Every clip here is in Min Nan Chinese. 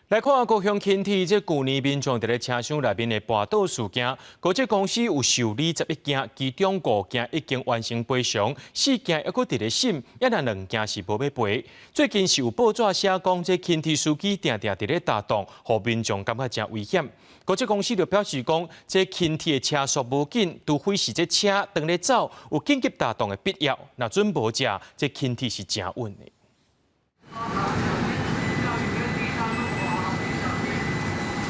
來看高雄輕鐵，這舊年民眾佇咧車廂內面的跋倒事件，高鐵公司有受理11件，其中五件已經完成賠償，四件猶閣佇咧審，猶若兩件是無欲賠。最近是有報紙寫講，這輕鐵司機定定佇咧踏檔，予民眾感覺誠危險。高鐵公司就表示講，這輕鐵的車速無緊，除非是這車當咧走，有緊急踏檔的必要，若準無者，這輕鐵是誠穩的。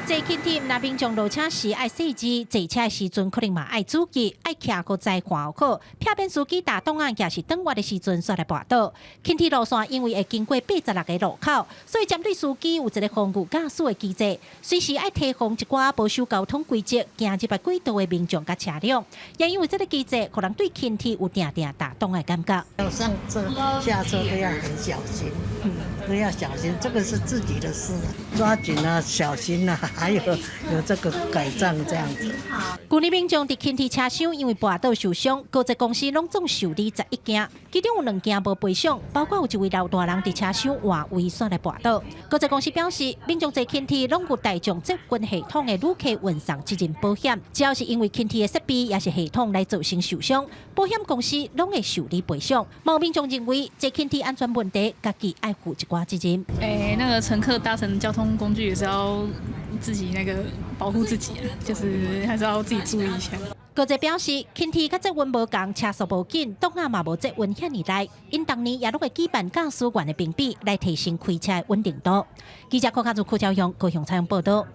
坐輕鐵，若民眾落車時愛細緻，坐車的時陣可能嘛愛注意，愛徛閣再看好，避免司機踏檔仔，抑是轉彎的時陣煞來跋倒。輕鐵路線因為會經過86個路口，所以針對司機有一個防禦駕駛的機制，隨時愛提防一寡無守交通規則、行入來軌道的民眾佮車輛。也因為這個機制，予人對輕鐵有定定踏檔的感覺。要上車、下車都要很小心，都要小心，這個是自己的事，抓緊啊，小心啊。還有有這個拐杖這樣子。舊年民眾佇輕鐵車廂因為跋倒受傷，高捷公司攏總受理11件，其中有兩件無賠償，包括有一位老大人佇車廂換位煞來跋倒。高捷公司表示，民眾坐輕鐵攏有帶上捷運系統的旅客運送責任保險，只要是因為輕鐵的設備抑是系統來造成受傷，保險公司攏會受理賠償。有民眾認為，坐輕鐵安全問題，家己愛負一寡責任。欸，那個乘客搭乘交通工具也是要自己那個保護自己啊，就是還是要自己注意一下。高捷表示，輕鐵佮捷運無仝，車速無緊，檔仔嘛無捷運遐爾大，𪜶逐年也攏會舉辦駕駛員的評比，來提升開車的穩定度。記者郭家祖、柯昭勇高雄採訪報道。